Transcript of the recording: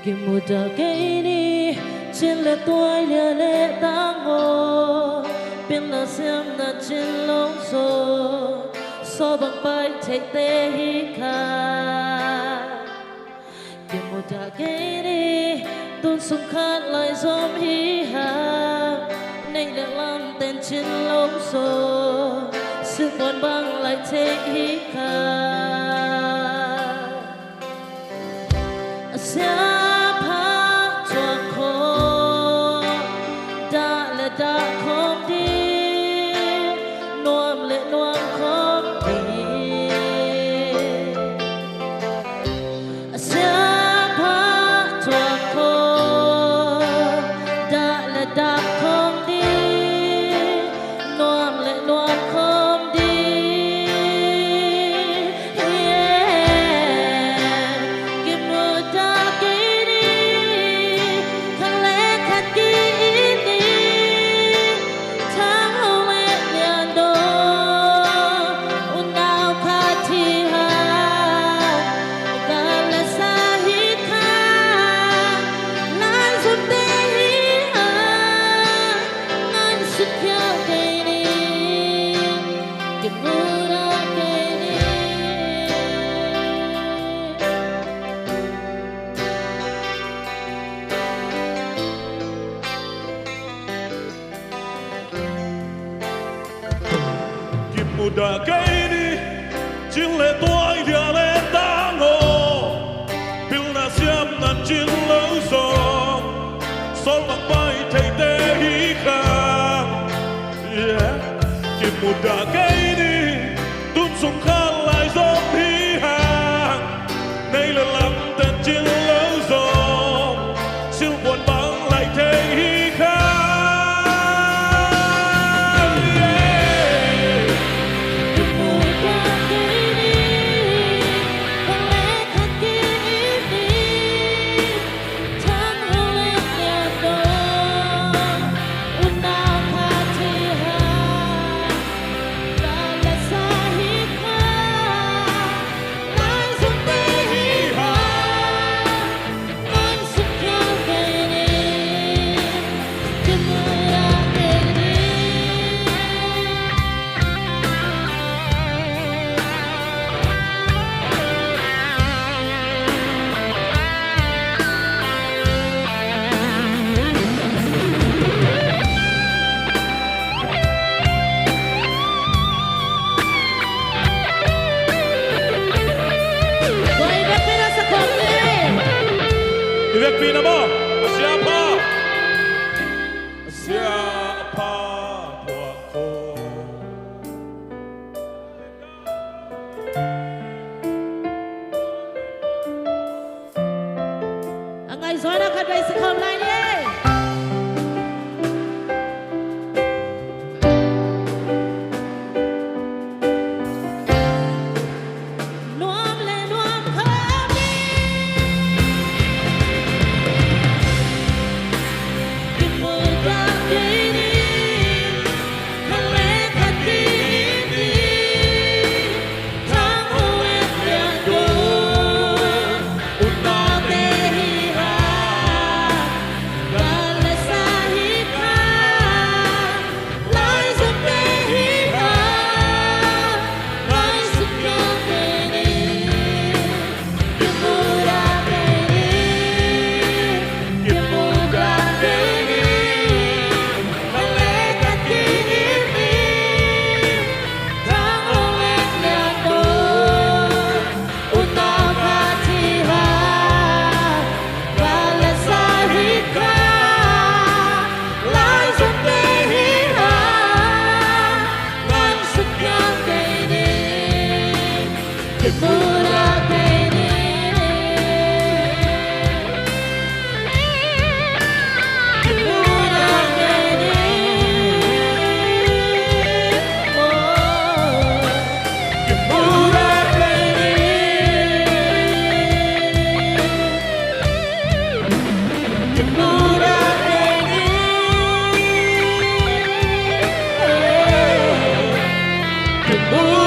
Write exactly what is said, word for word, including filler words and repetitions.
Kimudah kei ni, cin le tuai, lia le tang aw, pilna siamna cin lo zaw, sawl bang pai theite hi kha. Kimudah kei ni, tun sung khat lai zom hi hang, neih le lam ten cin lo zaw, silhpuan bang lai thei hi kha. A siapha thuak khawm, dah le dah khawm ding, nuam le nuam khawm ding. A siapha thuak khawm, dah le dah khawm ding, nuam le nuam khawm ding. Kimudah kei ni, khat le khat ki-it ni, thang ho le lian daw, unau khat hi hang, gal le sa hi hang, lai zomte hi hang, ngaihsut khial kei ni, kimudah kei ni. Kimudah kei ni, cin le tuai, lia le tang aw, pilna siamna cin lo zaw, sawl bang pai theite hi kha. Yeah. Kimudah kei ni, tun sung khat lai zom hi hang, neih le lam ten cin lo zaw, silhpuan bang lai thei hi kha. Yeah. Kimudah kei ni, khat le khat ki-it ni, thang ho le lian daw, unau khat hi hang, gal le sa hi hang, lai zomte hi hang, ngaihsut khial kei ni, kimudah kei ni. Tua i vekpi na sa khawm ni. I vekpi na maw? A siapha. A siapha thuak khawm. A ngaihsutna khat vei sa khawm lai ni. Nuam le nuam khawm ding. Kimudah kei ni, khat le khat ki-it ni, thang ho le lian daw, unaute hi hang, gal le sa hi hang, lai zomte hi hang, ngaihsut khial kei ni, kimudah kei ni, kimudah kei ni, khat le khat ki-it ni, thang ho le lian daw, unau khat hi hang, gal le sa hi hang, lai zomte hi hang, ngaihsut khial kei ni, kimudah kei ni. Kimudah kei ni. Oh.